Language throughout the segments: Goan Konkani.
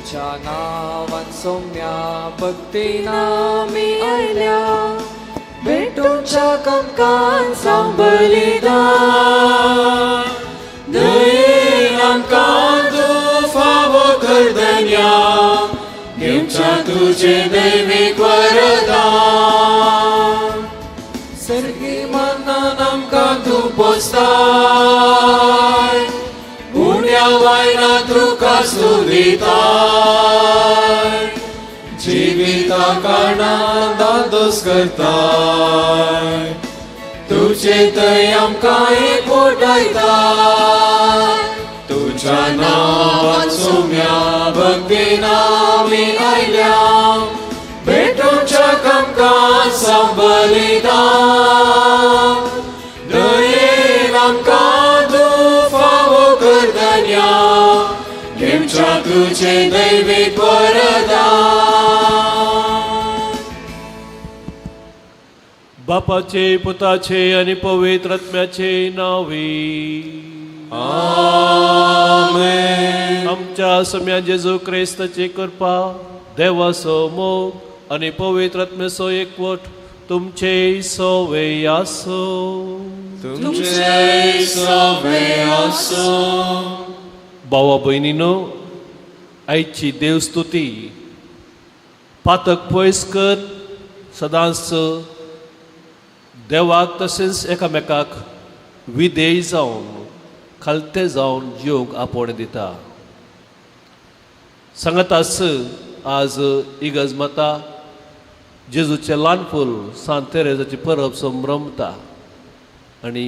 तुझ्या नावान सौम्या भक्तीन आमी आयल्या भेटूच्या कमकान सांबलिदान दयेन आमकां तूं फावो कर धन्या घेवच्या तुजें दैवीक वरदान सर्गी मनान आमकां तूं पोसताय उण्या वायना तुका स्तुतिताय जिविता कारणान दादोस करताय तुजे थंय आमकां एकवटायताय तुज्या नांवान सौम्या भक्तीन आमी आयल्या भेटूच्या कामकान सांबलिदान दयेन आमकां तूं फावो कर धन्या घेवच्या तुजें दैवीक वरदान. बापाचे पुताचे आनी पवित्र आत्म्याचे नांवी आमेन. आमच्या सम्या जेजू क्रिस्ताची कृपा, देवाचो मोग आनी पवित्र आत्म्याचो एकवट तुमचे सवे आसूं. तुमचे सवे आसूं. भावा भयणीनो, आयची देवस्तुती पातक पयस कर सदांच देवाक तशेंच एकामेकाक विधेय जावन खालते जावन जिवंक आपोवणें दिता. सांगाताच आज इगर्ज माता जेजूचें ल्हान फूल सांत तेरेजाची परब संभ्रमता आनी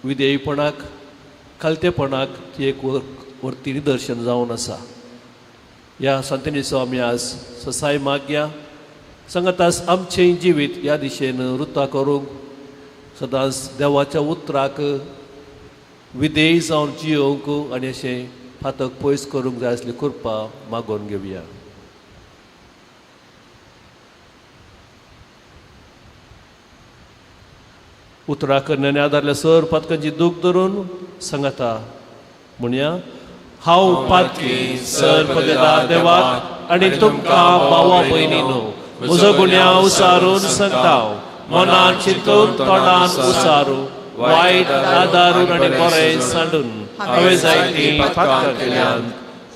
विधेयपणाक खालतेपणाक ती एक व्हरती निदर्शन जावन आसा. ह्या सांतेनीचो आमी आज ससाय मागया. सांगाताच आमचें जिवीत ह्या दिशेन रुता करूंक सदांच देवाच्या उतराक विधेय जावन जियोवंक आनी अशें फातक पयस करूंक जाय आसली कृपा मागोवन घेवया. उतरा करण्याने आदारल्या सर पातकांची दूख धरून सांगाता म्हणया, हांव पातकी सर पदेदार देवाक आनी तुमकां भावा भयणीनो म्हजो गुन्यांव उसारून सांगता, मनान चिंतून तोंडान उसारू वायट आदारून आनी बरें सांडून हांवें जायतीं पातकां केल्यांत.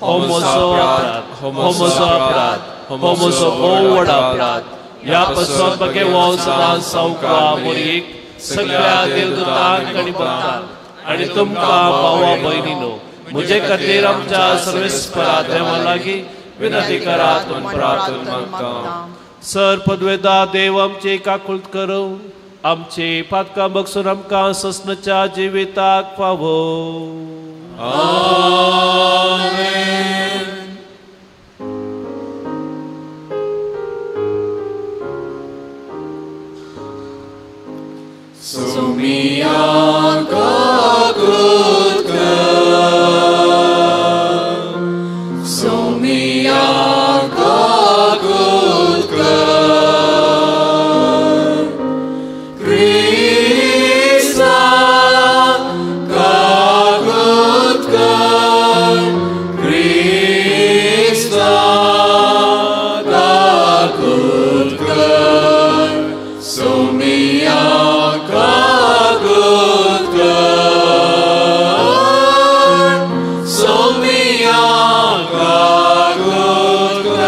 हो म्हजो अपराध, हो म्हजो अपराध, हो म्हजो भोव व्हड अपराध. ह्या पासून बगे सदां सावका मोरयेक सगळ्या देवदूतांक आनी भक्तांक आनी तुमकां भावा भयणीनो म्हजे खातीर आमच्या सर्वेस्परा देवा लागीं विनंती करात म्हूण प्रार्थना मागता. सर पदवेदा देव आमची काकुळट करूं, आमची पातकां बगसून आमकां ससनाच्या जिविताक फावो. आमेन. सोमिया काकुळट कर, सोमिया काकुळट कर, क्रिस्ता काकुळट कर, क्रिस्ता काकुळट कर, सोमिया काकुळट कर, सोमिया काकुळट कर.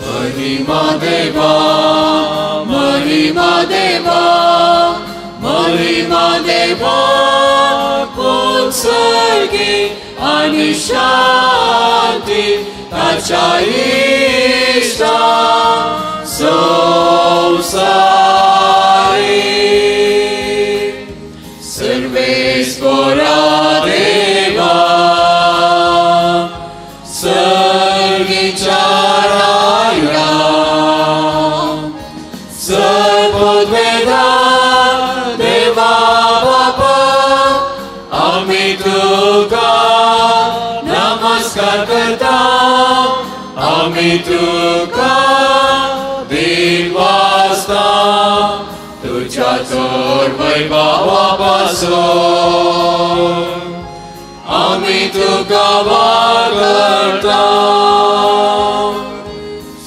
महिमा देवा, महिमा देवा, महिमा देवा, कोण सर्गी आनी शांती ताच्या इश्टा संवसारी. सर्वेस्परा देवा, सर्गीच्या राया, सर्वोद्वेदा देवा बापा, आमी तुका नमस्कार करता, आमी तुका दिवास्ता. तुझ्या चड वैभवा पासून आमी तुका वागता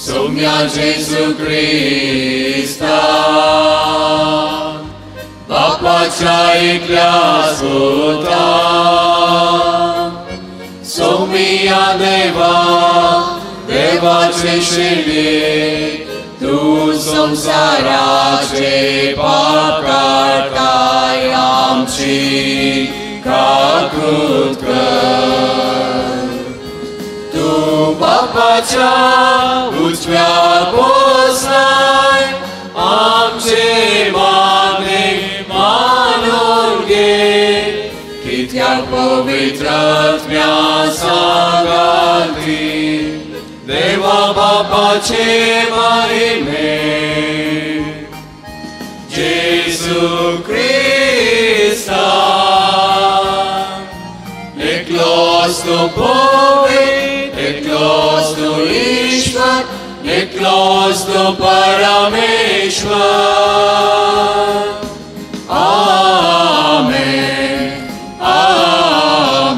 सोम्या जेजू क्रिस्ता बापाच्या एकल्या सुता सोमिया देवा देवाचे शिले तूं संवसाराचे पाप काडटाय आमची काकूत कर तूं बापाच्या उजव्या बसलाय आमचे मागणे मानून घे कित्याक पवित्र आत्म्या सांगाती देवा बापाचे महिमे जेजू क्रिस्ता एकलोच तूं पवित्र एकलोच तूं ईश्वर एकलोच तूं परमेश्वर. आमेन आमेन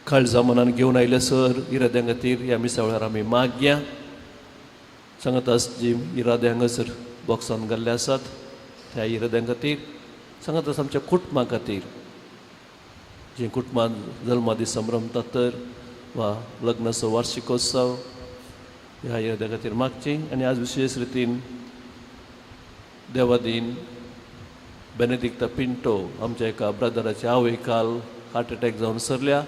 काळजा मनान घेवन आयले सर इराद्यां खातीर ह्या मिसा वेळार आमी मागया. सांगात जी इरादे हांगासर बॉक्सान घाल्ले आसात त्या इराद्यां खातीर, सांगात आमच्या कुटुंबा खातीर जी कुटुंबान जल्मादीस संभ्रमतात तर वा लग्नाचो वार्षिकोत्सव ह्या इराद्या खातीर मागची. आनी आज विशेश रितीन देवादीन बेनेदिक्ता पिंटो आमच्या एका ब्रदराची आवय काल हार्ट एटॅक जावन सरल्या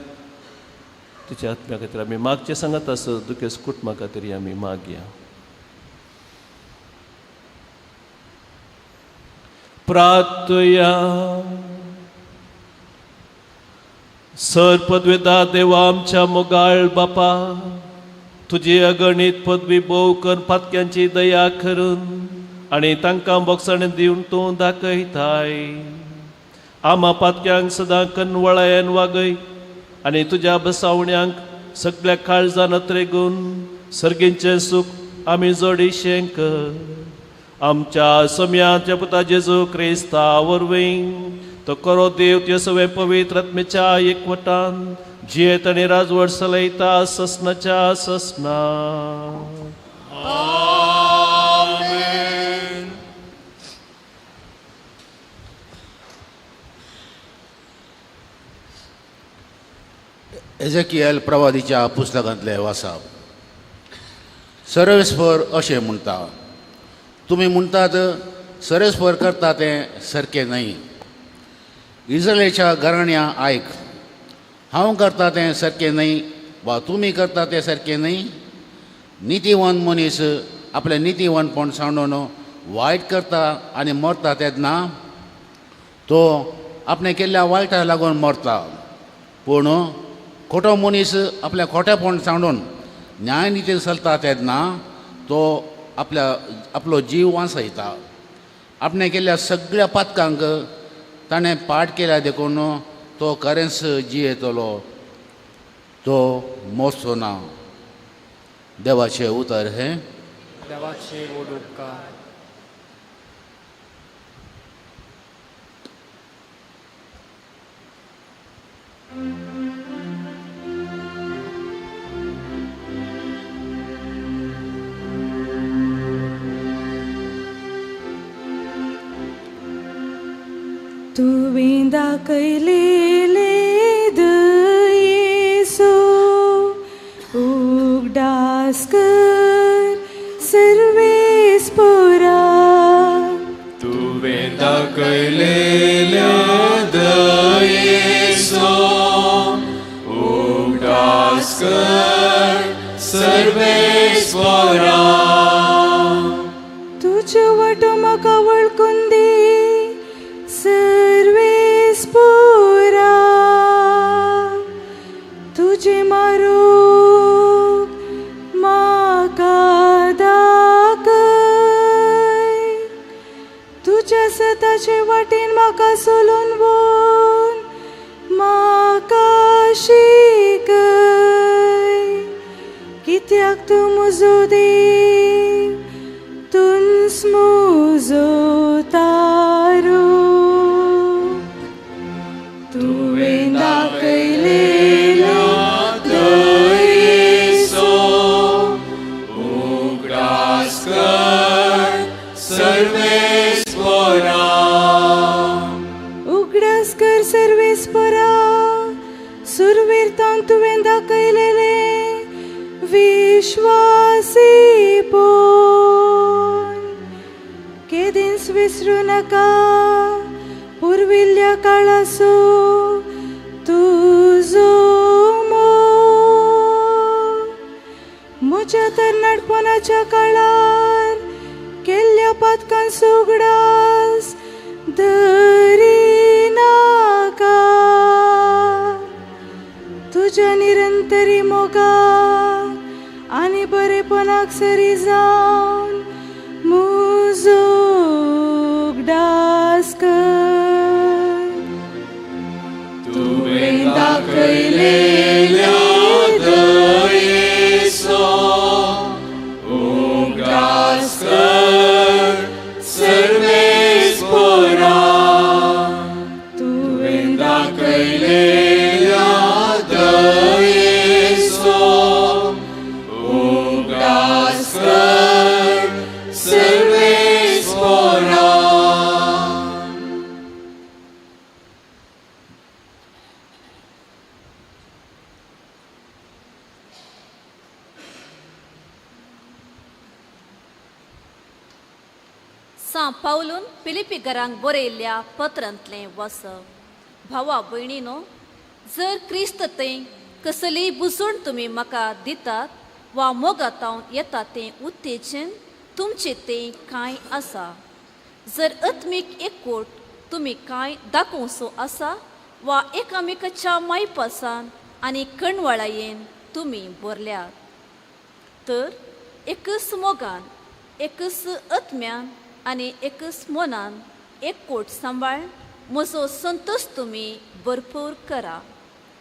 तिच्या आत्म्या खातीर आमी मागचें. सांगात आस दुखेस्त कुटुंबा खातीर आमी मागया. प्रार्थया. सर पदवेदा देवा आमच्या मोगाळ बापा, तुजी अगणीत पदवी भोव कर पातक्यांची दया करून आनी तांकां बोगसाणें दिवन तूं दाखयताय. आमा पातक्यांक सदां कनवळायेन वागय आनी तुज्या बसावण्यांक सगळ्या काळजान अत्रेगून सर्गींचें सूख आमी जोडीशें कर. आमच्या सम्याच्या पुता जेजू क्रिस्ता वरवीं तो करो देव त्यो सगळें पवित्र आत्म्याच्या एकवटान जियेत आनी राजवट चलयता ससनाच्या ससना. आमेन. एजेकियल प्रवादीच्या पुस्तकांतले वासाप. सर्वेस्पर अशें म्हणटा, तुमी म्हणटात सर्वेस्पर करता तें सारकें न्हय. इस्रायलाच्या घराण्या आयक, हांव करता तें सारकें न्हय वा तुमी करता तें सारकें न्हय. नितीवान मनीस आपलें नितीवानपण सांडून वायट करता आनी मरता तेन्ना तो आपणें केल्ल्या वायटाक लागून मरता. पूण खोटो मनीस आपलें खोटेपण सांडून न्यायनितीन चलता तेन्ना तो आपल्या आपलो जीव वांचयता. आपणें केल्ल्या सगळ्या पातकांक ताणें पाठ केल्या देखून तो खरेंच जियेतलो, तो मरचो ना. देवाचें उतर हें. देवाचे व्हड उपकार. तुवें दाखयलेले दयेचो उगडास कर सर्वेस्पोरा. तुवें दाखयलेले दयेचो उगडास कर सर्वेस्पोरा. तुज्यो वाटो म्हाका वळखून दी सर्वेस्पोरा. तुजें मारूक म्हाका दाखय, तुज्या सताचे वाटेन म्हाका सोलून व्हर शिकय, कित्याक तूं म्हजो देव, तूंच म्हजो तारो. तुवें दाखयलेल्या दयेचो उगडास कर सर्वेस्परा. उगडास कर सर्वेस्परा, सुरवीरतान तुवें दाखयलेलें विश्वासीपण केदींच विसरूं नाका. पुर्विल्ल्या काळासो तुजो मोग, म्हज्या तरणाटपणाच्या काळार केल्ल्या पातकांचो उगडास धरिनाका. तुज्या निरंतरी मोगाक आनी बरेपणाक सरी जावन म्हजो उगडास कर. तुवें दाखयलेल्या दयेचो उगडास कर सर्वेस्परा. तुवें दाखयलेल्या दयेचो उगडास कर सर्वेस्परा. सां पावलून फिलिपी घरांक बरयल्ल्या पत्रांतलें वाचप. भावा भयणीनो, जर क्रिस्त थंय कसलीय बुजवण तुमी म्हाका दितात वा मोगातावन येता तें उत्तेजन तुमचें तें कांय आसा, जर आत्मीक एकवट तुमी कांय दाखोवचो आसा वा एकामेकाच्या मायपासान आनी कणवळायेन तुमी भरल्यात, तर एकच मोगान, एकच आत्म्यान आनी एकच मनान एकवट सांबाळ म्हजो संतोश तुमी भरपूर करा.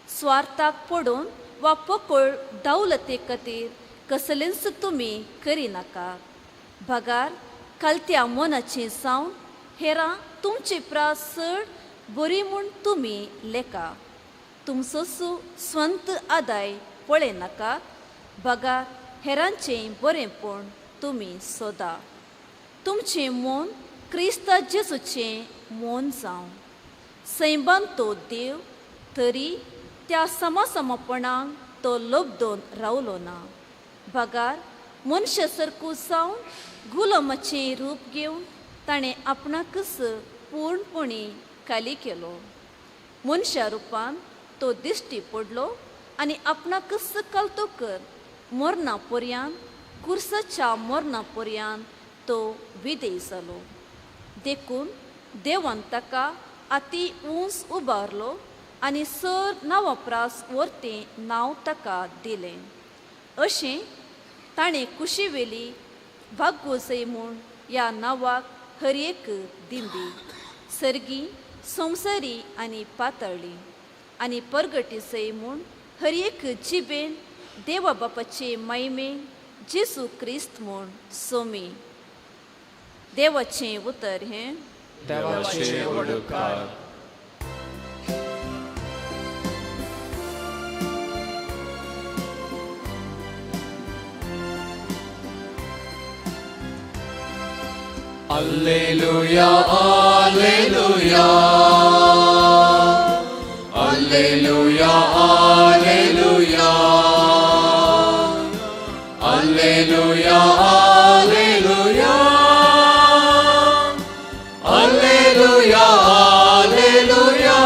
स्वार्थाक पडून वा पोकळ दावलते खातीर कसलेंच तुमी करिनाका, बगार कालत्या मनाचें जावन हेरां तुमचे प्रास चड बरी म्हूण तुमी लेखा. तुमचो स्वंत आदाय पळयनाकात, बगार हेरांचें बरेंपण तुमी सोदा. तुमचें मन क्रिस्ता जेजूचें मन जावं. सैमान तो देव तरी त्या समासमापणाक तो लोबदोन रावलो ना, बगार मनशा सारको जावन गुलामाचें रूप घेवन ताणें आपणाकच पूर्णपणी खाली केलो. मनशा रुपान तो दिश्टी पडलो आनी आपणाकच कलतो कर मरणा पर्यंत, कुर्साच्या मरणा पर्यंत तो विदेय जालो. देखून देवान ताका आती उंच उबारलो आनी सर नांवा प्रास वरतें नांव ताका दिलें. अशें ताणें कुशीवेली भागगोजय म्हूण ह्या नांवाक हर एक दिंबी सर्गी संवसारी आनी पातळ्ळी आनी परगटीजय म्हूण हर एक जिबेन देवा बापाचे महिमे जेजू क्रिस्त म्हूण सोमी. देवाचें उतर हें. देवाचे उपकार. Alleluia, Alleluia, Alleluia, Alleluia, Alleluia, Alleluia, Alleluia, Alleluia.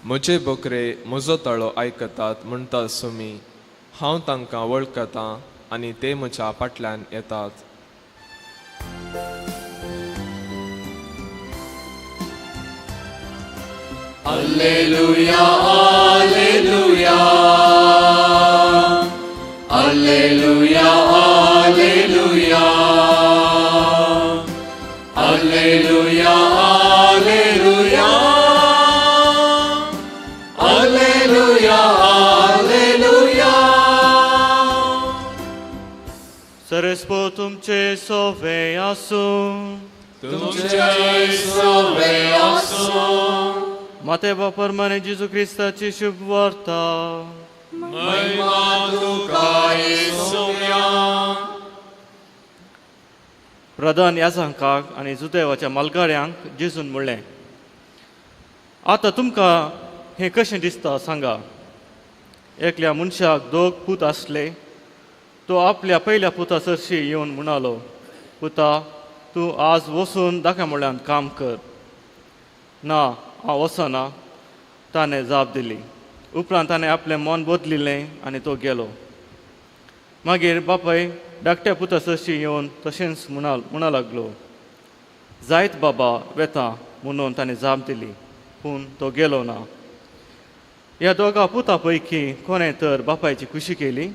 म्हजे बकरे म्हजो ताळो आयकतात म्हणटा सुमी, हांव तांकां वळखतां आनी ते म्हज्या फाटल्यान येतात. Alleluia, Alleluia, Alleluia, Alleluia, Alleluia, Alleluia, तुमचे सोवे आसूं. तुमचे सोवे आसूं. माते बापरमाने जेजू क्रिस्ताची शुभ वार्ता. महिमा तुका येसुया. प्रधान याजांकाक आनी जुदेवाच्या मालगाड्यांक जेजून म्हणलें, आतां तुमकां हें कशें दिसता सांगा. एकल्या मनशाक दोग पूत आसले. तो आपल्या पयल्या पुता सरशी येवन म्हणालो, पुता तूं आज वचून दाखय म्हळ्यान काम कर. ना, हांव वचना, ताणें जाप दिली. उपरांत ताणें आपलें मन बदलिलें आनी तो गेलो. मागीर बापाय धाकट्या पुता सरशी येवन तशेंच म्हणा लागलो, जायत बाबा वेता म्हणून ताणें जाप दिली, पूण तो गेलो ना. ह्या दोगा पुता पैकी कोणें तर बापायची खुशी केली?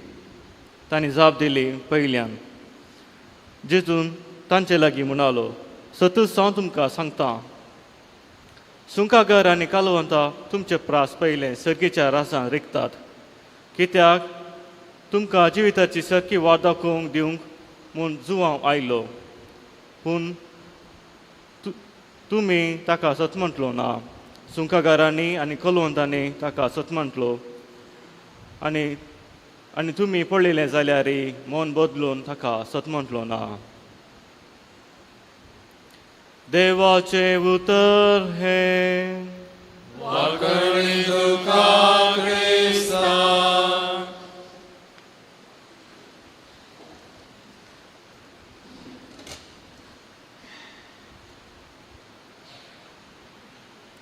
तांणी जाप दिली, पयल्यान. जेजून तांचे लागीं म्हणालो, सतूच हांव तुमकां सांगता, सुंकागर आनी कालवंता तुमचे प्रास पयले सर्गीच्या रासान रिगतात. कित्याक तुमकां जिविताची सारकी वाट दाखोवंक दिवंक म्हूण जुवांव आयलो, पूण तुमी ताका सत म्हटलो ना. सुंकागारांनी आनी कलवंतांनी ताका सत म्हटलो आनी आनी तुमी पळयलें जाल्यार मन बदलून ताका सत म्हटलो ना. देवाचें उतर हें. वाकणी तुका क्रिस्ता.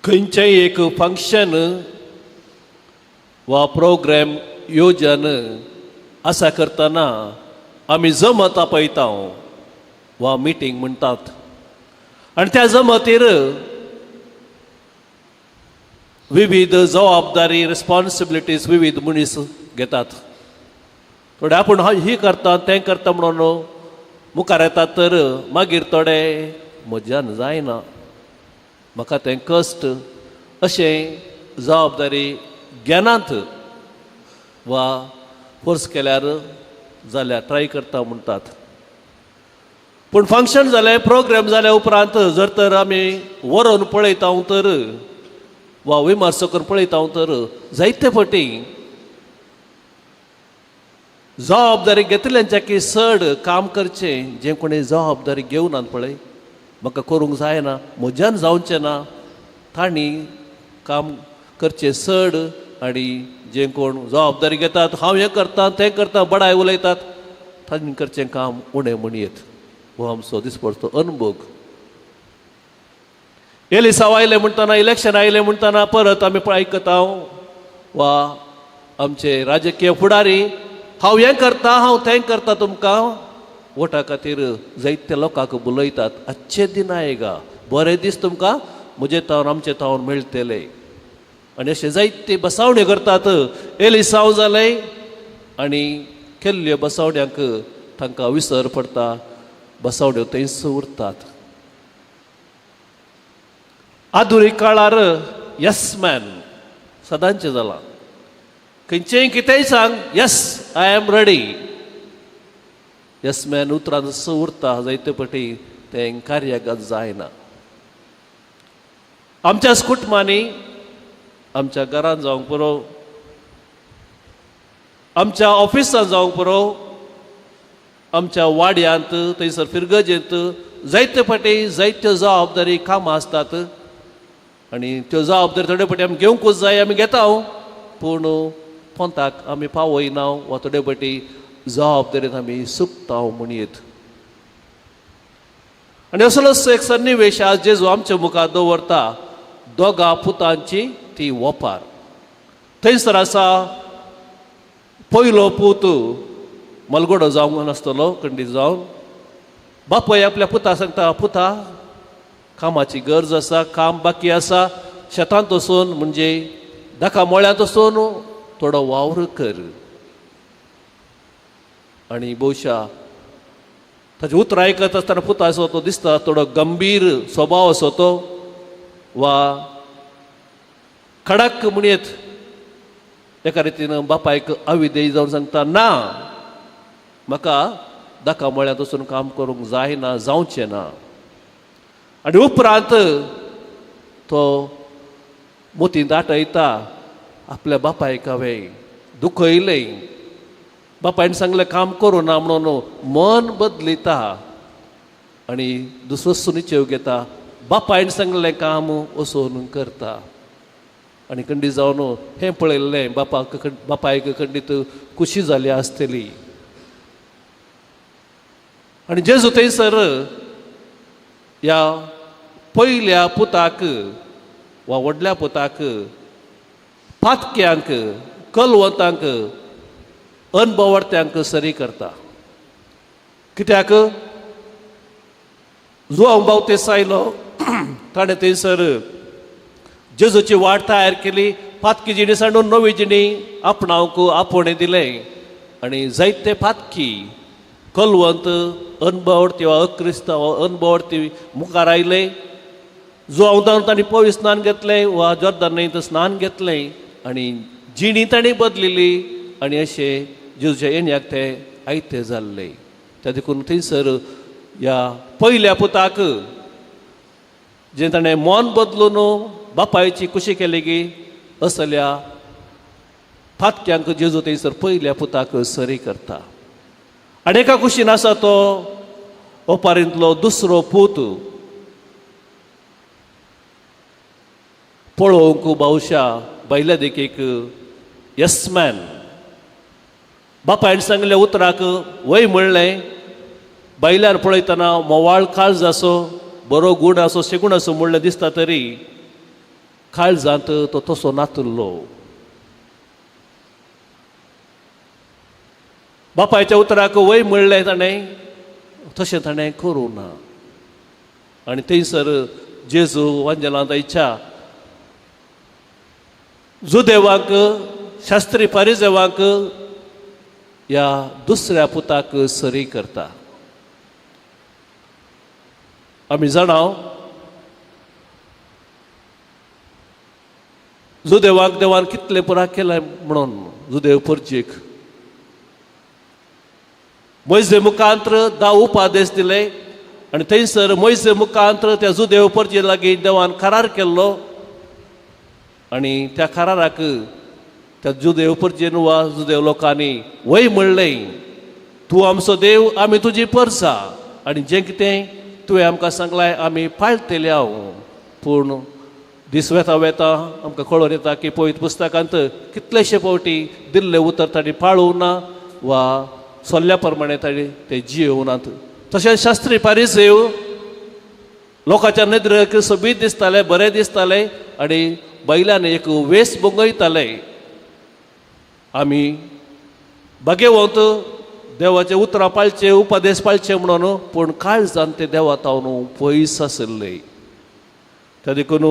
खंयचेंय एक फंक्शन वा प्रोग्राम योजन आसा करतना आमी जमत आपयता वा मिटींग म्हणटात आनी त्या जमतीर विविध जबाबदारी रिस्पॉन्सिबिलिटीज विविध मनीस घेतात. थोडे आपूण ही करता तें करता म्हणून मुखार येतात, तर मागीर थोडे म्हज्यान जायना, म्हाका तें कश्ट अशें जबाबदारी घेनात वा फोर्स केल्यार जाल्यार ट्राय करता म्हणटात. पूण फंक्शन जालें प्रोग्राम जाल्या उपरांत जर तर आमी वरोवन पळयता तर वा विमर्सो करून पळयता तर जायते फावटी जबाबदारी घेतल्यांच्या की चड काम करचें जें कोणी जबाबदारी घेवनात पळय, म्हाका करूंक जायना, म्हज्यान जावचें ना, तांणी काम करचें चड. आनी जे कोण जबाबदारी घेतात हांव हें करता तें करता बडाय उलयतात तांणी करचें काम उणें म्हणयेत. हो आमचो दिसपडतो अनभोग. एलिसांव आयलें म्हणटना, इलेक्शन आयलें म्हणटना परत आमी आयकता वा आमचे राजकीय फुडारी हांव हें करता हांव तें करता तुमकां वोटा खातीर जायते लोकांक बुलयतात. आजचे दिन आयगा, बरे दीस तुमकां म्हजे तावन आमचे तावन मेळटले आनी अशें जायते बसावण्यो करतात. एलिसांव जालें आनी केल्ल्यो बसावण्यांक तांकां विसर पडटा, बसावण्यो थंयच उरतात. आधुनीक काळार यस मॅन सदांचें जालां. खंयचेंय कितेंय सांग, yes I am ready. Yes man उतरान उरता जायते फावटी तें कार्यागत जायना. आमच्याच कुटुंबांनी, आमच्या घरान जावंक पुरो, आमच्या ऑफिसान जावंक पुरो, आमच्या वाड्यांत थंयसर फिरगजेंत जायते फावटी जायत्यो जबाबदारी कामां आसतात आनी त्यो जबाबदारी थोडे फावटी आमी घेवंकूच जाय, आमी घेता, पूण पोंताक आमी पावयना वा थोडे फावटी जबाबदारींत आमी सुकता म्हणयेत. आनी असलोच एक सन्निवेश आज जेजू आमच्या मुखार दवरता, दोगा पुतांची ती वपार. थंयसर आसा पयलो पूत मलगोडो जावंक नासतलो खंडीत जावन बापूय आपल्या पुता सांगता, पुता कामाची गरज आसा, काम बाकी आसा, शेतांत वचून म्हणजे दाका मळ्यांत वचून थोडो वावर कर. आनी भोवशा ताची उतरां आयकत आसतना पुता असो तो दिसता थोडो गंभीर स्वभाव असो तो वा खडक म्हणयेत. एका रितीन बापायक अविदेय जावन सांगता, ना म्हाका दाका मळ्यांत वचून काम करूंक जायना, जावचें ना. आनी उपरांत तो मोतींत आटयता आपल्या बापायक हांवें दुखयलें, बापायन सांगलें काम करूं ना म्हणून मन बदलिता आनी दुसरो सुनिचेव घेता, बापायन सांगलें काम वचून करता. आनी खंडीत जावन हें पळयल्लें बापाक बापायक खंडीत खुशी जाली आसतली. आनी जेजू थंयसर ह्या पयल्या पुताक वा व्हडल्या पुताक पातक्यांक कलवंतांक अनभवडत्यांक सरी करता. कित्याक जुआंव बावतेस आयलो ताणें थंयसर जेजूची वाट तयार केली, पातकी जिणी सांडून नवी जिणी आपणावंक आपोवणें दिलें आनी जायते पातकी कलवंत अनभवडती वा अक्रिस्तांव अनभवडती मुखार आयले. जुआंव तांणी पवित्र स्नान घेतलें वा जोर्दान न्हंयेंत स्नान घेतलें आनी जिणी तांणी बदलिली आनी अशें जेजूच्या येण्याक ते आयते जाल्ले. त्या देखून थंयसर ह्या पयल्या पुताक जें ताणें मन बदलून बापायची खुशी केली की असल्या पातक्यांक जेजू थंयसर पयल्या पुताक सरी करता. आनी एका कुशीन आसा तो ओपारींतलो दुसरो पूत पळोवंक बावशा बायल्या देखीक येसमॅन, बापायन सांगल्या उतराक वय म्हणलें, बायल्यान पळयतना मोवाळ काळज आसो, बरो गूण आसो, शेगूण आसो म्हणलें दिसता तरी काळजांत तो तसो नातुल्लो. बापायच्या उतराक वय म्हणलें ताणें तशें ताणें करूं ना. आनी थंयसर जेजू वांजेलांत आयच्या जुदेवांक शास्त्री पारिजेवांक ह्या दुसऱ्या पुताक सरी करता. आमी जाणा जुदेवाक देवान कितले पुरा केले म्हणून जुदेव परजेक मोयजे मुखांत्र 10 उपादेश दिले आनी थंयसर मोयजे मुखांत्र त्या जुदेव परजे लागीं देवान करार केल्लो आनी त्या कराराक त्या जुदेव परजेन वा जुदेव लोकांनी वय म्हणलें, तूं आमचो देव, आमी तुजी परसा आनी जें कितें तुवें आमकां सांगलां आमी पाळटले हांव. पूण दीस वेता वेता आमकां कळोन येता की पवित्र पुस्तकांत कितलेशे फावटी दिल्लें उतर तांणी पाळूंक ना वा सोल्ल्या प्रमाणे तांणी ते जियोवनात. तशेंच शास्त्री पारिसेव लोकांच्या नदरेक सोबीत दिसताले, बरें दिसताले आनी बैलान एक वेस भोंगयताले. आमी भाग्यवंत देवाचे उतरां पाळचे, उपदेश पाळचे म्हणून, पूण काळजान ते देवा तावन पयस आशिल्ले. त्या देखून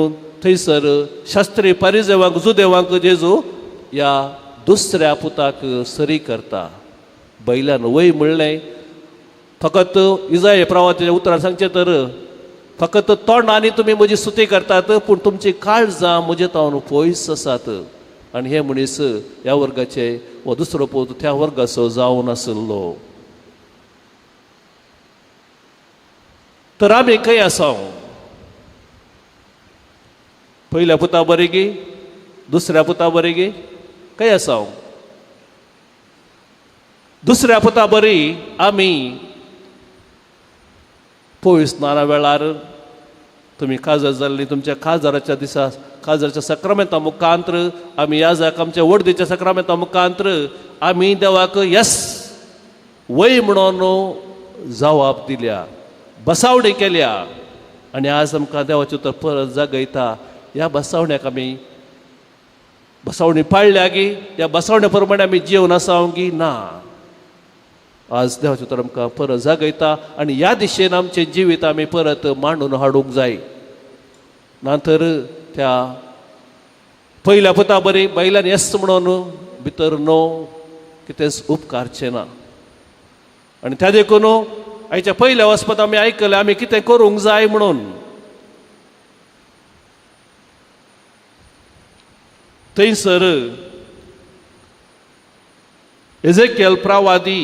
थंयसर शास्त्री पारिजेवांक जुदेवांक जेजू ह्या दुसऱ्या पुताक सरी करता. बैलान वय म्हणलें फकत इजाय प्रवाहाच्या उतरान सांगचें तर फकत तोंडांनी तुमी म्हजी स्तुती करतात पूण तुमची काळजां म्हजे तावन पयस आसात. आनी हे मनीस ह्या वर्गाचे वा दुसरो पूत त्या वर्गाचो जावन आशिल्लो. तर आमी खंय आसा? पयल्या पुता बरी गी दुसऱ्या पुता बरी गी खंय आसा? दुसऱ्या पुता बरी आमी पयस स्नाना वेळार तुमी काजार जाल्ली तुमच्या काजाराच्या दिसा काजाराच्या सक्रामेंता मुखांत्र आमी याजाक आमच्या वडदीच्या सक्रामेंता मुखांत्र आमी देवाक येस वय म्हणून जवाब दिल्या, बसावणी केल्या आनी आज आमकां देवाचें उतर परत जागयता. ह्या बसावण्याक आमी बसावणी पाळल्या गी ह्या बसावण्या प्रमाणे आमी जिवन आसा गी ना? आज देवाचें उतर आमकां परत जागयता आनी ह्या दिशेन आमचें जिवीत आमी परत मांडून हाडूंक जाय. ना तर त्या पयल्या पुता बरी बैलान येस म्हणून भितर न्हू कितेंच उपकारचें ना. आनी त्या देखून आयच्या पयल्या वचपात आमी आयकलें आमी कितें करूंक जाय म्हणून. थंयसर एजेकियल प्रवादी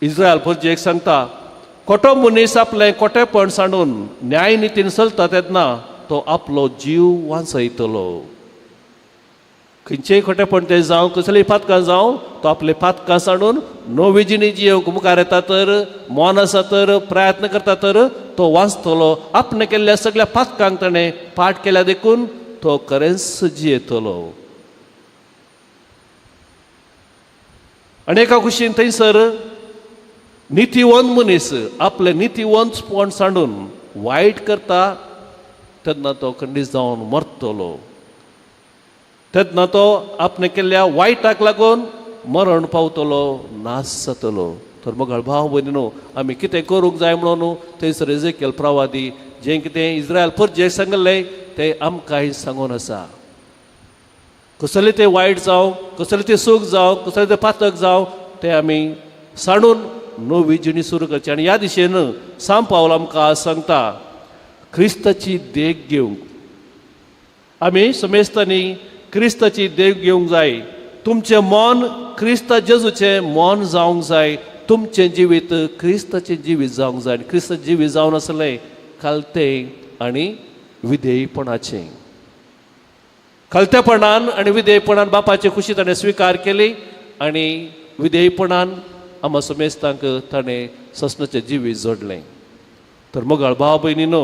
इस्रायल परजेक सांगता खोटो मनीस आपलें खोटेपण सांडून न्यायनितीन चलता तेन्ना तो आपलो जीव वांचयतलो. खंयचेय खोटेपण तें जावं, कसलीय पातकां जावं, तो आपले पातकां सांडून नवी जिणी जियेवंक मुखार येता तर, मन आसा तर, प्रयत्न करता तर तो वांचतलो. आपणें केल्ल्या सगळ्या पातकांक ताणें पाठ केल्या देखून तो खरेंच जियेतलो. आनी एका कुशीन थंयसर नितीवंत मनीस आपलें नितीवंतपण सांडून वायट करता तेन्ना तो खंडीत जावन मरतलो. तेन्ना तो आपणें केल्ल्या वायटाक लागून मरण पावतलो, नाश जातलो. तर मगळ भाव भयणीनो, आमी कितें करूंक जाय म्हणून थंयसर एजेकियल प्रवादी जें कितें इस्रायल परजेक सांगलें तें आमकांय सांगून आसा. कसलें तें वायट जावं, कसलें तें सूख जावं, कसलें तें पातक जावं, तें आमी सांडून नवी जिणी सुरू करची. आनी ह्या दिशेन सांत पावल आमकां सांगता क्रिस्ताची देख घेवंक. आमी समेस्तांनी क्रिस्ताची देख घेवंक जाय. तुमचें मन क्रिस्ता जेजूचें मन जावंक जाय. तुमचें जिवीत क्रिस्ताचें जिवीत जावंक जाय. आनी क्रिस्ताचें जिवीत जावन आसलें खालतें आनी विधेयपणाचें. खालतेपणान आनी विधेयपणान बापाची खुशी ताणें स्विकार केली आनी विधेयपणान आमा समेस्तांक ताणें ससनाचें जिवीत जोडलें. तर मोगाळ भाव भयणीनो,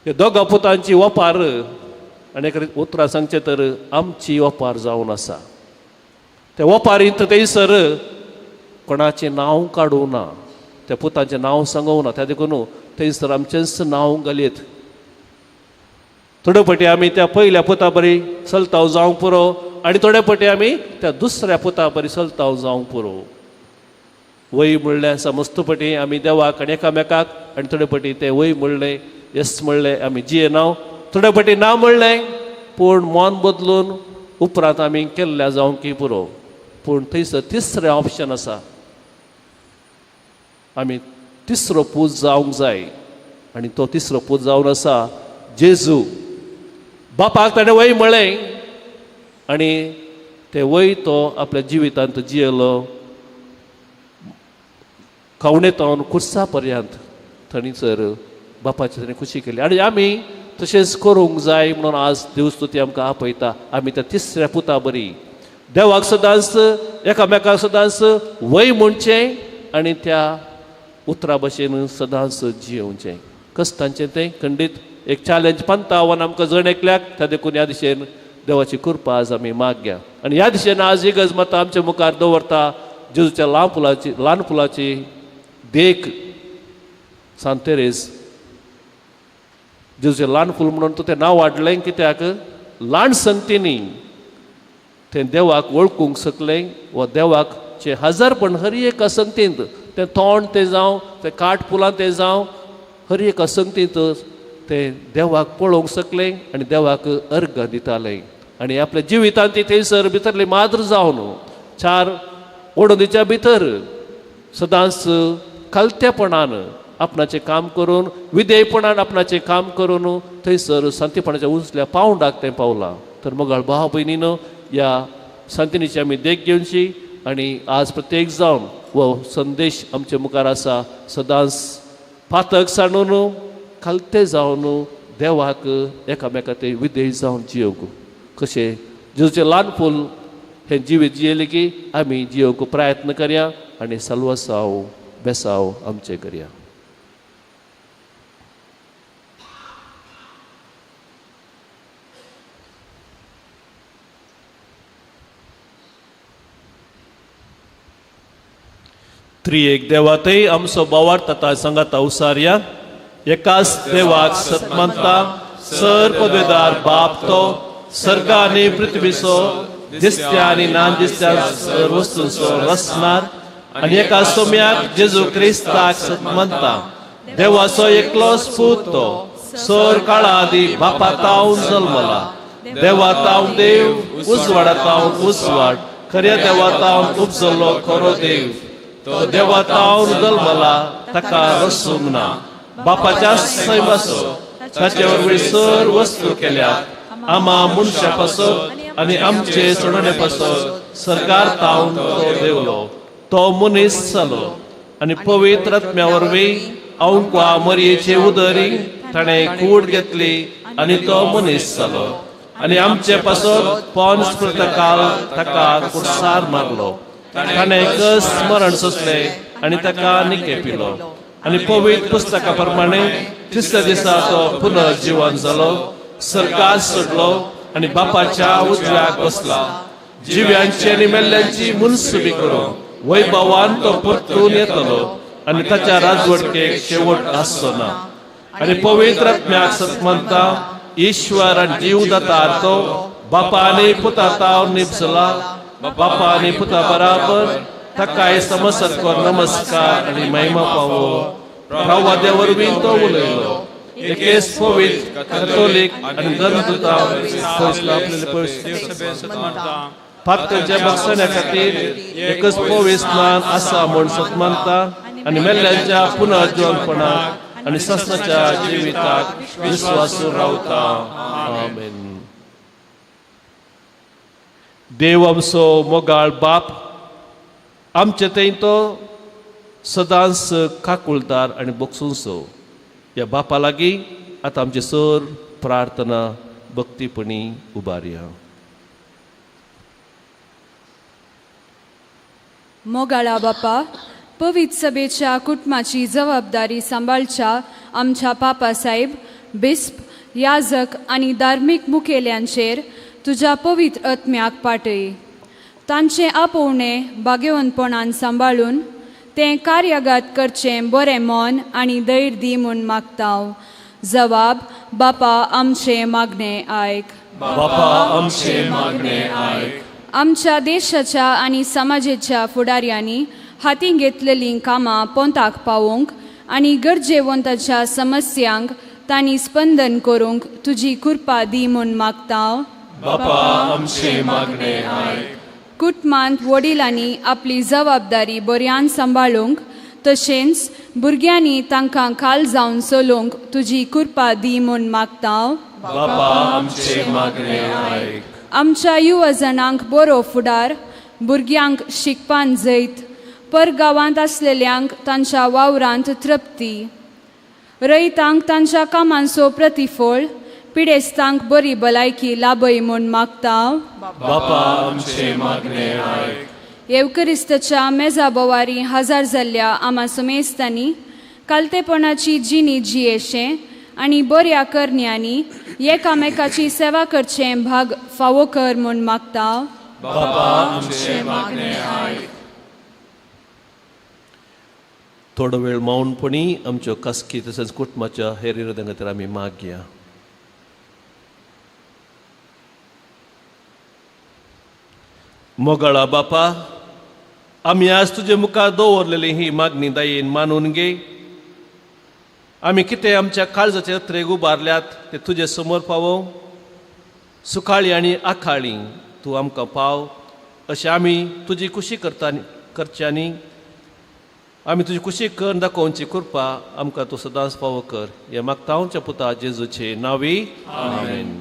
ह्या दोगा पुतांची वपार आनी एक उतरां सांगचें तर आमची वपार जावन आसा. त्या वपारींत थंयसर कोणाचें नांव काडूं ना, त्या पुतांचें नांव सांगूं ना, त्या देखून थंयसर आमचेंच नांव घालयत. थोडे फावटी आमी त्या पयल्या पुता बरी चलताव जावंक पुरो आनी थोडे फावटी आमी त्या दुसऱ्या पुता बरी चलताव जावंक पुरो. वय म्हणलें आसा मस्त फावटी आमी देवाक आनी एकामेकाक, आनी थोडे फावटी तें वय म्हणलें येस म्हणलें आमी जियेनाव, थोडे फावटी ना म्हणलें पूण मन बदलून उपरांत आमी केल्ल्या जावंक की पुरो. पूण थंयसर तिसरें ऑप्शन आसा, आमी तिसरो पूत जावंक जाय. आनी तो तिसरो पूत जावन आसा जेजू. बापाक ताणें वय म्हळें आनी तें वय तो आपल्या जिवितांत जियेलो. खावणेतावन कुर्सा पर्यंत थंयसर बापाची ताणें खुशी केली. आनी आमी तशेंच करूंक जाय म्हणून आज देवस्तुती आमकां आपयता. आमी त्या तिसऱ्या पुता बरी देवाक सदांच एकामेकाक सदांच वय म्हणचें आनी त्या उतरा भशेन सदांच जियेवचें. कश्टांचें तें खंडीत एक चॅलेंज पंता आव्हान आमकां जण एकल्याक. त्या देखून ह्या दिशेन देवाची कृपा आज आमी मागया. आनी ह्या दिशेन आज इगर्ज माता आमच्या मुखार दवरता जेजूच्या ल्हान फुलाची देख. सांत तेरेज जेजूचें ल्हान फूल म्हणून तें नांव वाडलें कित्याक ल्हान संगतींनी तें देवाक वळखूंक शकलें वा देवाकचें हजारपण हर एका संगतींत, तें तोंड तें जावं, तें काट फुलां तें जावं, हर एका संगतींत तें देवाक पळोवंक शकलें आनी देवाक अर्घ दितालें. आनी आपल्या जिवितांत ती थंयसर भितरली माद्र जावन चार वडोदीच्या भितर सदांच खालतेपणान आपणाचें काम करून, विधेयपणान आपणाचें काम करून थंयसर सांतीपणाच्या उंचल्या पावंडाक तें पावलां. तर मोगाळ भाव भयणीनो, ह्या सांतिनीची आमी देख घेवची आनी आज प्रत्येक जावन हो संदेश आमचे मुखार आसा. सदांच पातक सांडून खालते जावन देवाक एकामेका ते विधेय जावन जियोवंक. कशें जेजूचें ल्हान फूल हें जिवीत जियेलें की आमी जियोवंक प्रयत्न करया आनी साल्वासांव बेसांव आमचें करया. त्रिएक देवातय आमचो भावार्थ आतां सांगाता उसारया. एकाच देवाक सतमंता सर पदवेदार बाप तो सर्ग आनी पृथ्वीचो दिसत्या आनी ना दिसत्या सर वस्तूंचो रचणार आनी एका सोम्याक जेजू क्रिस्ताक सतमंता देवाचो एकलोच पूत तो सर काळा आदी बापा तावन जल्मला, देवा तावन देव, उजवाडा तावन उजवाड, खऱ्या देवा तावन उपजल्लो खरो देव, तो देवा तावन जल्मला, ताका रसूंक ना, बापाच्या सैमाचो ताचे वरवीं सर वस्तू केल्यात, आमा मनशा पासत आनी आमचे सोडणे पासत सरकार तावन तो देवलो, तो मनीस जालो आनी पवित्र आत्म्या वरवीं अवंकवा मरयेचे उदरी ताणें कूड घेतली आनी तो मनीस जालो आनी आमचे पासत पोन्स प्रतकाल ताका कुर्सार मारलो. ताणें कस मरण सोंसलें आनी ताका निके पिलो आनी पवित्र पुस्तका प्रमाणे तिसऱ्या दिसा तो पुनर्जिवन जालो, सरकार सोडलो आनी बापाच्या उजव्याक बसला. जिव्यांची आनी मेल्ल्यांची मुनसुबी करून वैभवान तो परतून येतलो आनी ताच्या राजवटकेक शेवट आसचो ना. आनी पवित्र आत्म्याक सतमनता ईश्वर आनी जीव दातार तो बापा आनी पुता ताव निपसला. बापा आनी पुता बराबर ताकाय समसरको नमस्कार आनी महिमा पावो. प्रवाद्या वरवीं तो उलयलो. एकेच पवित्र कॅथोलीक आनी धर्मदूता पातकांच्या बक्षण्या खातीर एकच पवित्र स्नान आसा म्हूण सतमानता आनी मेल्ल्यांच्या पुनर्जीवनपणाक आनी सासणाच्या जिविताक विस्वासून रावता. आमेन. देव आमचो मोगाळ बाप आमचे थंय तो सदांच काकुळदार आनी बक्षुंचो. ह्या बापा लागीं आतां आमची सर प्रार्थना भक्तीपणी उबारया. मोगाळा बापा, पवित्र सभेच्या कुटुंबाची जबाबदारी सांबाळच्या आमच्या पापा साहेब, बिस्प, याजक आनी धार्मीक मुखेल्यांचेर तुज्या पवित्र आत्म्याक पाटय. तांचें आपोवणें भाग्यवंतपणान सांबाळून तें कार्यागात करचें बरें मन आनी धैर्य दी म्हूण मागता. जवाब बापा आमचें मागणें आयक. बापा आमचें मागणें आयक. आमच्या देशाच्या आनी समाजेच्या फुडाऱ्यांनी हातीं घेतलेलीं कामां पोंताक पावोवंक आनी गरजेवंताच्या समस्यांक तांणी स्पंदन करूंक तुजी कृपा दी म्हूण मागता. बापा आमचें मागणें आयक. कुटुंबांत वडिलांनी आपली जबाबदारी बऱ्यान सांबाळूंक तशेंच भुरग्यांनी तांकां खाल जावन चलोवंक तुजी कृपा दी म्हूण मागता. बापा आमचें मागणें आयक. आमच्या युवजणांक बरो फुडार, भुरग्यांक शिकपान जैत, परगांवांत आसलेल्यांक तांच्या वावरांत तृप्ती, रयतांक तांच्या कामांचो प्रतिफळ, पिडेस्तांक बरी भलायकी लाभय म्हूण मागता. बापा आमचें मागणें आयक. येवकरिस्ताच्या मेजा बोवारी हजार जाल्ल्या आमा सुमेस्तांनी कालतेपणाची जिणी जियेशें आनी बऱ्या करण्यांनी एकामेकाची सेवा करचें भाग फावो कर म्हूण मागता. बापा आमचें मागणें आयक. थोडो वेळ मौनपणी आमच्यो खासगी तशेंच कुटुंबाच्या हेर इराद्यां खातीर आमी मागया. मोगाळा बापा, आमी आज तुजे मुखार दवरलेली ही मागणी दयेन मानून घे. आमी कितें आमच्या काळजाचे अत्रेक उबारल्यात ते तुजे समोर पावोवं. सुखाळी आनी आखाळी तूं आमकां पाव अशें आमी तुजी खुशी करता करच्यांनी आमी तुजी खुशी कर दाखोवची कृपा आमकां तूं सदांच फावो कर. हे मागता आमच्या पुता जेजूचे नांवी. आमेन.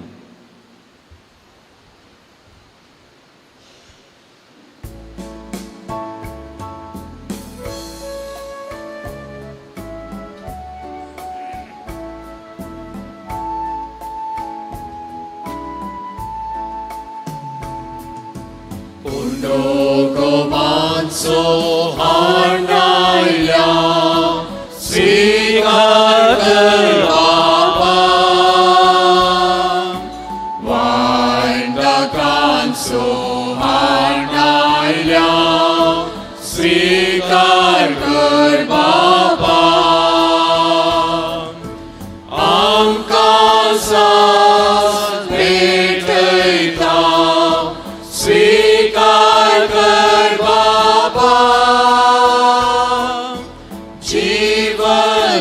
जीवन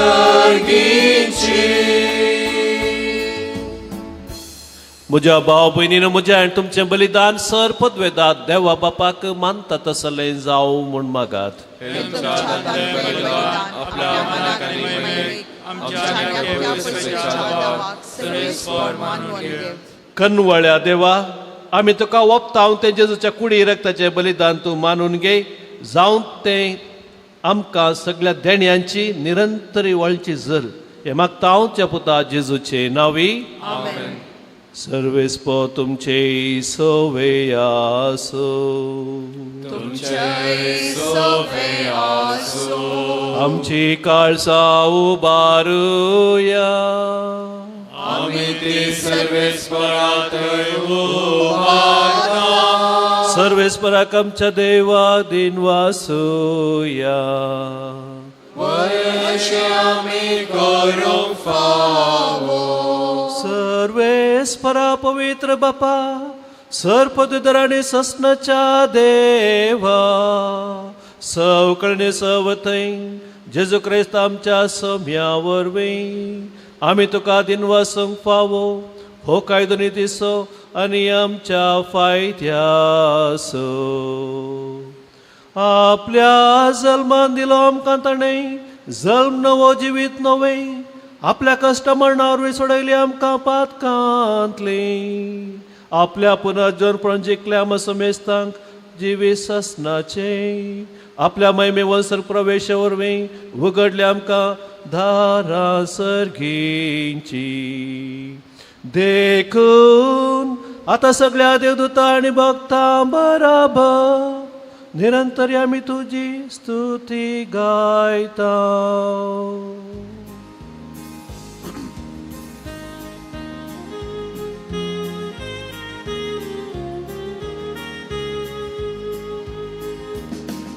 सर्गीची. म्हज्या भाव भयणीन म्हज्या आनी तुमचें बलिदान सर पदवेदात देवा बापाक मानता तसलें जावं म्हूण मागात. कनवळ्या देवा, आमी तुका ओपताव तें जेजूच्या कुडी रक्ताचें बलिदान तूं मानून घे, जावं तें आमकां सगळ्या देण्यांची निरंतरी वळची जर हें मागता हांव त्या पुता जेजूचे नांवी. सर्वेस्पो तुमचे सवे आसो. आमची काळसा उबारुया. आमी ती सर्वेस्परात उबारता. सर्वेस्पराक आमच्या देवा दिन वासुया. वयशे आमी करूंक फावो. सर्वेस्परा पवित्र बापा, सर्पदुदराणी ससनाच्या देवा, सवकळणे सवथंय जेजू क्रिस्त आमच्या सम्या वरवीं आमी तुका दिनवासूंक फावो हो कायदो दिसो आनी आमच्या फायद्यासो. आपल्या जल्मान दिलो आमकां ताणें जल्म नवो जिवीत नवें, आपल्या कश्ट मरणा वरवीं सोडयली आमकां पातकांतली, आपल्या पुनर्जन्मपण जिखल्या आमकां समेस्तांक जिवीत ससनाचें, आपल्या महिमे वंसर प्रवेशा वरवीं उगडले आमकां दारां सर्गींची. देखून आतां सगळ्या देवदूता आनी भक्तां बराबर निरंतर आमी तुजी स्तुती गायता.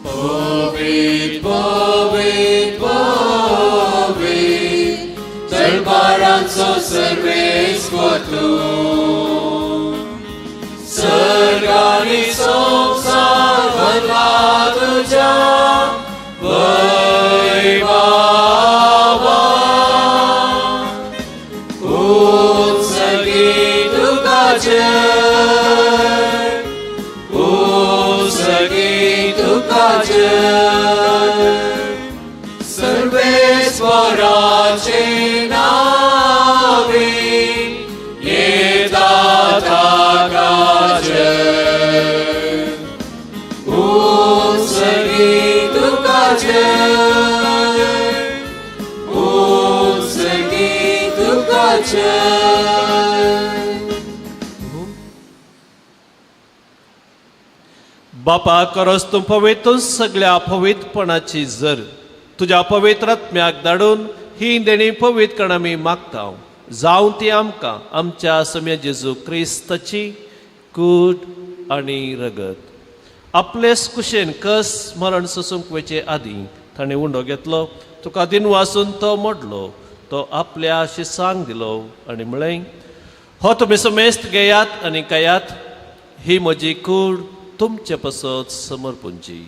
पवित्र पवित्र पवित्र दरबारांचो सर्वेस्पर तूं, सर्ग आनी संवसार भरला तुज्या वैभवान. उत्सर्गी तुका जय, उत्सर्गी तुका जय, सर्वेस्पराचे नावे येता ताका जय. उत्सर्गी तुका जय, उत्सर्गी तुका जय. बापा करस तूं पवित्र सगळ्या पवित्रपणाची जर तुज्या पवित्र आत्म्याक धाडून ही देणी पवित्र कण आमी मागता, जावं ती आमकां आमच्या सम्या जेजू क्रिस्ताची कूट आनी रगत. आपलेच कुशेन कस मरण सोसूंक वचचे आदीं ताणें उंडो घेतलो, तुका दिनवासून तो मोडलो, तो आपल्या शिसांक दिलो आनी म्हळें, हो तुमी समेस्त घेयात आनी खायात, ही म्हजी कूड तुमचे पसत समर्पूंची.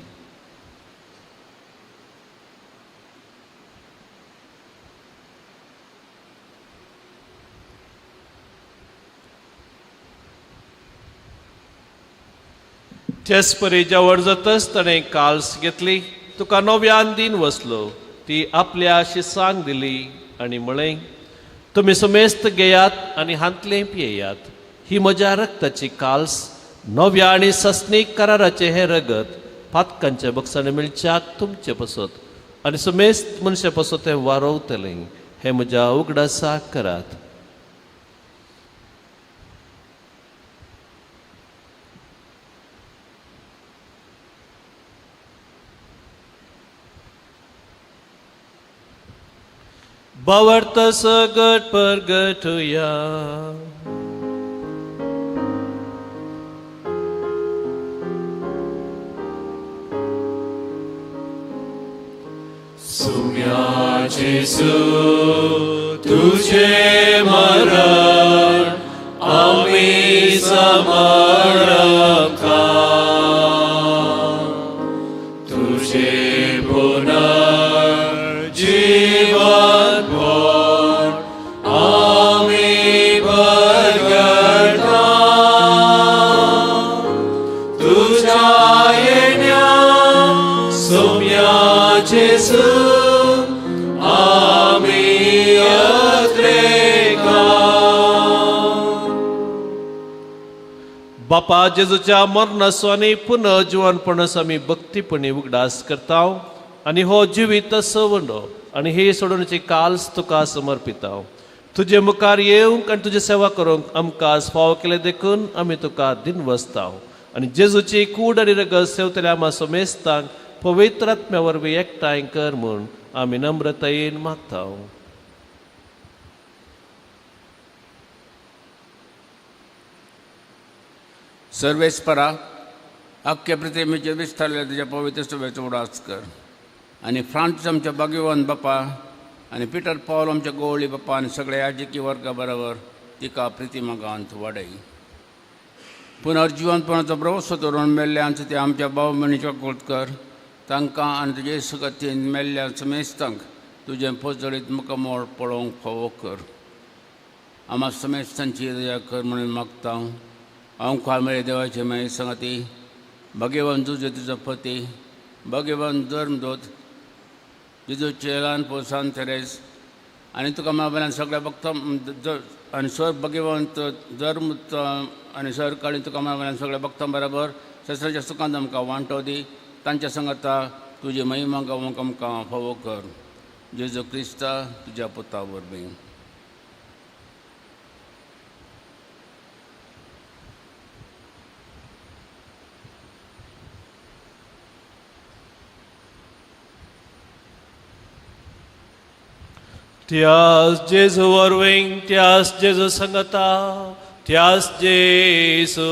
तेच परी जेवण जातच ताणें काल्स घेतली, तुका नव्यान दिन वसलो, ती आपल्या शिसांक दिली आनी म्हळें, तुमी समेस्त घेयात आनी हांतलें पियेयात, ही म्हज्या रक्ताची काल्स, नव्या आनी सस्नीक कराराचें हें रगत पातकांच्या बक्षांनी मेळच्याक तुमचे पसत आनी समेस्त मनशा पसत तें वारोवतलें, हें म्हज्या उगडासाक करात. भावार्थ सगट परगटुया. सुम्या जेजू तुझे मरण आमी समर्पता, तुझे पुनर्जीवन बापा जेजूच्या मरणाचो आनी पुनः जिवनपणाचो आमी भक्तीपणी उगडास करता आनी हो जिवीत सवंडो आनी ही सोडोवण्याची काल्स तुका समर्पिता. तुजे मुखार येवंक आनी तुजी सेवा करूंक आमकां फावो केलें देखून आमी तुका दिनवसता आनी जेजूची कूड आनी रगत सेवतल्या आमा समेस्तांक पवित्र आत्म्या वरवीं एकठांय कर म्हूण आमी नम्रतायेन मागता. सर्वेस्परा अख्ख्या पृथ्वीचे विस्तारल्या तुज्या पवित्र सभेचो उडास कर आनी फ्रांस आमच्या भाग्यवान बापा आनी पिटर पावल आमच्या गोवळी बापा आनी सगळ्या याजकी वर्गा बरोबर तिका प्रतिमा गांत वाडय. पुनर्जिवनपणाचो भरवसो दवरून मेल्ल्यांचो ते आमच्या भाव भयणीचो कृत कर तांकां आनी तुजे सुगतीन मेल्ल्या समेस्तांक तुजें पोजडीत मुखामोळ पळोवंक फावो कर. आमा समेस्तांची दया कर म्हणून मागता. हांव खामेळे देवाचे मागीर सांगाती भाग्यवान तुजे तुजो पती भाग्यवान धर्मदूत जेजूचे ल्हान पोसान तेरेस आनी तुका माबल्यान सगळ्या भक्त आनी सर भाग्यवंत धर्म आनी सरकाळी तुका माबल्यान सगळ्या भक्तां बराबर ससराच्या सुखांत आमकां वांटो दी तांच्या सांगाता तुजी महिमा गावंक आमकां फावो कर. जेजू क्रिस्ता तुज्या पुता वरवीं. त्यास जेजू वरवीं, त्यास जेजू संगता, त्यास जेजू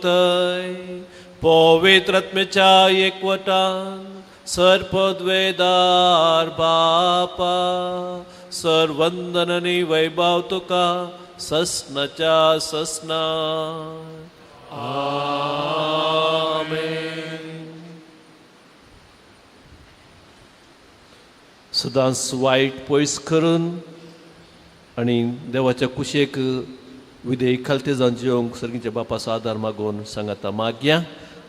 थंय पवित्र आत्म्याच्या एकवटान सर्पद्वेदार बापा सर्वंदन आनी वैभव तुका ससनाच्या ससना. आमेन. सदांच वायट पयस करून आनी देवाच्या कुशेक विधेय खालते जावन जिवंक सर्गींच्या बापाचो आदार मागून सांगाता मागया.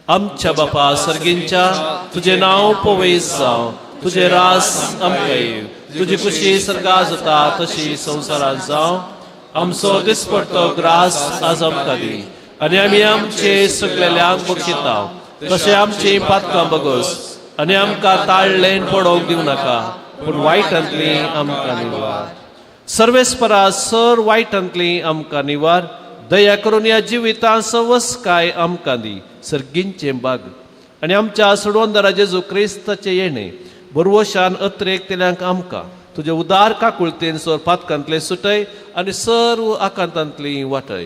आमच्या बापा सर्गींच्या, तुजें नांव पवयस जावं, तुजें रास आमकां येवं, तुजी खुशी सर्गा जाता तशी संवसारांत जावं. आमचो दिसपडतो ग्रास आज आमकां दी आनी आमी आमचे सगळ्यांक बक्षिता तशें आमची पातकां बगस आनी आमकां ताळलेन पडोवंक दिवं नाका पूण वायटांतली आमकां निवार. सर्वेस्परा सर वायटांतली आमकां निवार. दया करून ह्या जिवितांत सवसकाय आमकां दी सर्गींचें बाग आनी आमच्या सोडवंदरा जेजू क्रिस्ताचें येणें बरवशान अत्रेक तेल्यांक आमकां तुजे उदार काकुळतेन सर पातकांतले सुटय आनी सर्व आकांतांतली वाटय.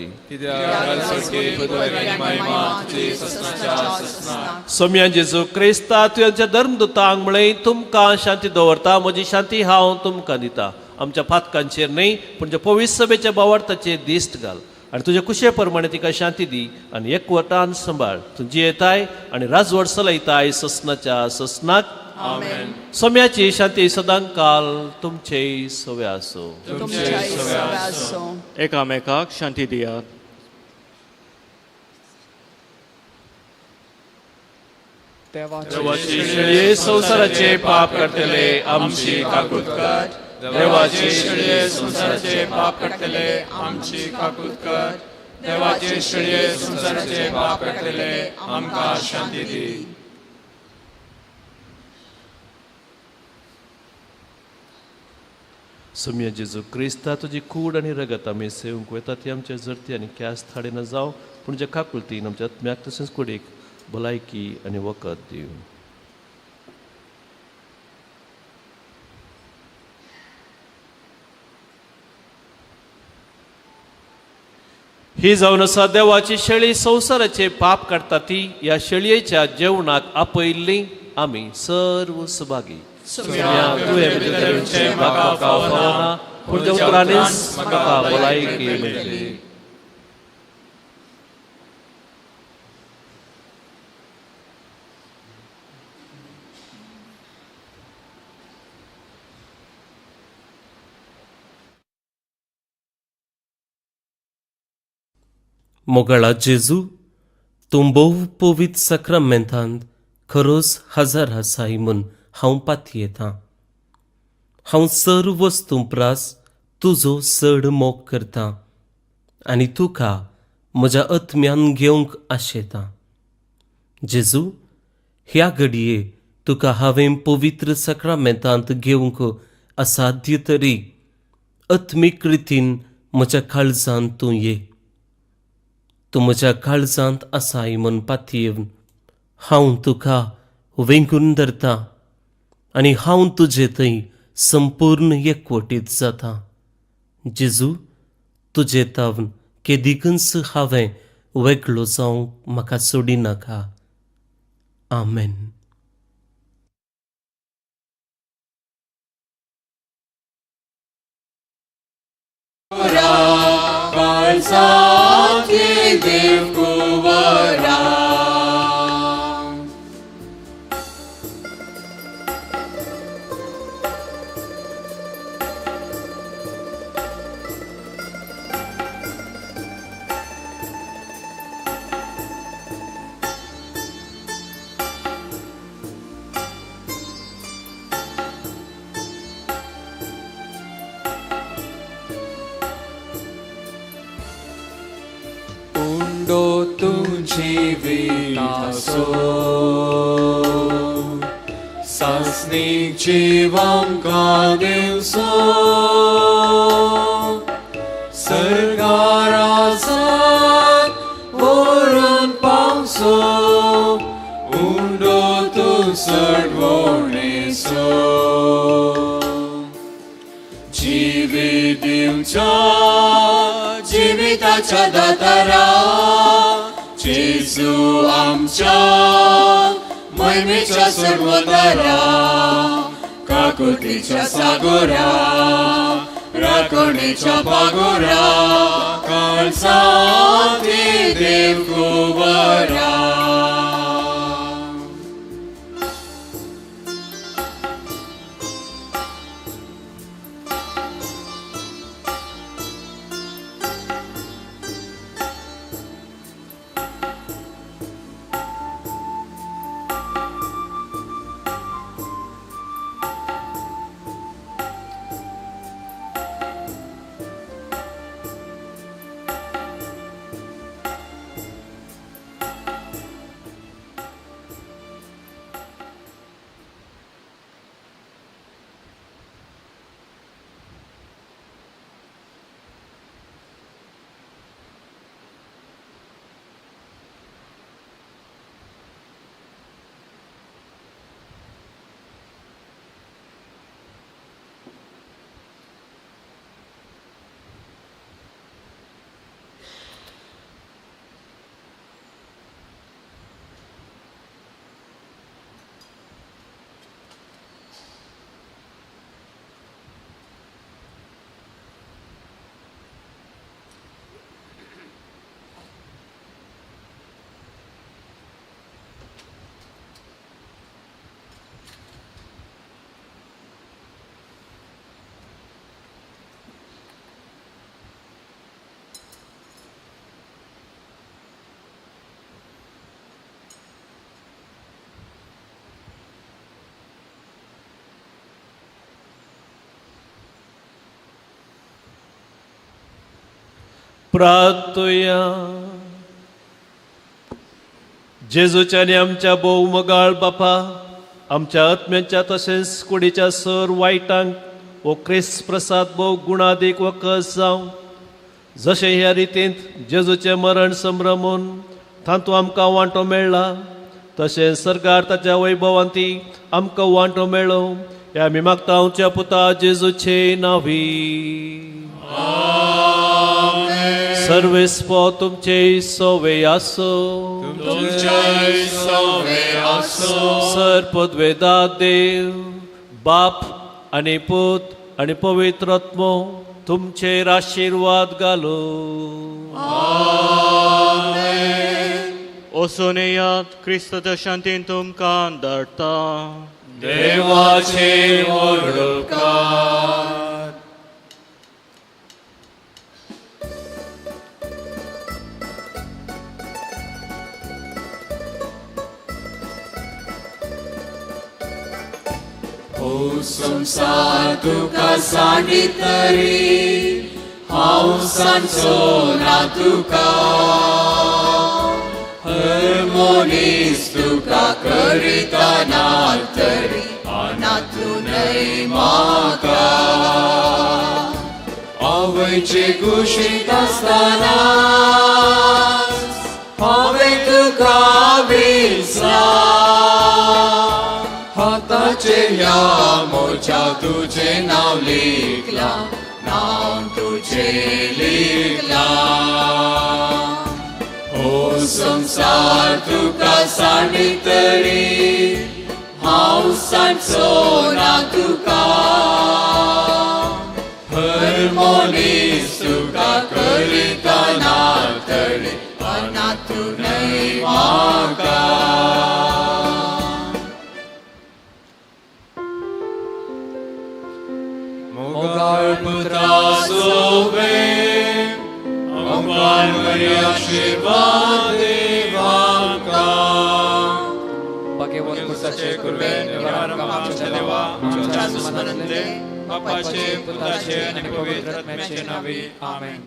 सोम्या जेजू क्रिस्ता तुज्या धर्मदुतांक म्हळें तुमकां शांती दवरता, म्हजी शांती हांव तुमकां दिता. आमच्या पातकांचेर न्हय पूण ज्या पवित्र सभेच्या बावार्थाचेर दिश्ट घाल आनी तुज्या कुशे प्रमाणे तिका शांती दी आनी एकवटान सांबाळ. तूं जियेताय आनी राजवट चलयताय ससनाच्या ससनाक. सोम्याची शांती सदांकाल तुमचे सवे आसो. एकामेकाक शांती दियात. देवाचे शेळये संवसाराचे पाप काडटले आमची काकूत कर. देवाचे शेळये संवसाराचे पाप काडटले आमची काकूत कर. देवाचे शेळये संवसाराचे पाप काडटले आमकां शांती दी. सोम्या जेजू क्रिस्ता तुजी कूड आनी रगत आमी सेवंक वता ती आमच्या जरती आनी क्यास थाडेना जावं पूण ज्या काकुळतीन आमच्या आत्म्याक तशेंच कुडीक भलायकी आनी वखद दिवं. ही जावन आसा देवाची शेळी संवसाराचे पाप काडटा ती ह्या शेळयेच्या जेवणाक आपयल्ली आमी सर्व सभागी. तुवें म्हाका फावना पूण त्या उतरांनीच म्हाका भलायकी मेळटली. मोगाळा जेजू, तूं भोव पवित्र साक्रामेंतांत खरोच हजर आसाय म्हूण हांव पातयेतां. हांव सर्व वस्तूं प्रास तुजो चड मोग करतां आनी तुका म्हज्या आत्म्यान घेवंक आशेता. जेजू, ह्या घडये तुका हांवें पवित्र साक्रामेंतांत घेवंक असाध्य तरी आत्मीक रितीन म्हज्या काळजांत तूं ये. तूं म्हज्या काळजांत आसाय म्हूण पातयेवन हांव तुका वेंगून धरता आनी हांव तुजे थंय संपूर्ण एकवटीत जाता. जेजू, तुजे तावन केदिकूच हांवें वेगळो जावंक म्हाका सोडिनाका. आमेन. देव कुंवरा जिवितासो सासनीक जिवांका दिवसो सरकारासान व्हरून पावसो उंडो तूं सडवणेसो जिवीत दिवच्या जिविताच्या दातारा जेजू आमच्या महिमेच्या सर्वदारा काकुतीच्या सागोरा राखणेच्या पागोरा काळजांत देव कुंवरा. प्रार्थुया. जेजूच्या आनी आमच्या भोव मोगाळ बापा, आमच्या आत्म्यांच्या तशेंच कुडीच्या सर वायटांक हो क्रिस्त प्रसाद भोव गुणादीक वखद जावं, जशें ह्या रितींत जेजूचें मरण संभ्रमून तातूंत आमकां वांटो मेळ्ळा, तशें सरकार ताच्या वैभवांती आमकां वांटो मेळ्ळो. ह्या आमी मागता आमच्या पुता जेजूचे नांवी. सर्वेस्पो तुमचे सोवे आसो, तुमचे सोवे आसो. सर पदवेदा देव बाप आनी पूत आनी पवित्र आत्मो तुमचेर आशिर्वाद घालो. आमेन. वचून येयात, क्रिस्ताच्या शांतीन तुमकां धाडटा. देवाचे व्हड उपकार. संसार तुका सांडीत तरी हांव हांव सांजचो ना तुका हर मनीस तुका करिता ना तरी अनाथू न्हय म्हाका आवयचे कुशींत आसतना हांवें तुका विसला हाताचेर ह्या मोच्या तुजें नांव लिखलां नांव तुजें लिखलां हो संवसार तुका सांडीत तरी हांव सांडचो ना तुका हर मनीस तुका करिता ना तरी अनाथू न्हय म्हाका मोगाळ पुत्रा सोबे आमकां बरी आशिर्वाद देवांका भाग्यवंत पुरसाचे कुर्बेन आमच्या देवा आमच्या दुस्मनांतले बापाचे पुताचे आनी पवित्र आत्म्याचे नांवी आमेन.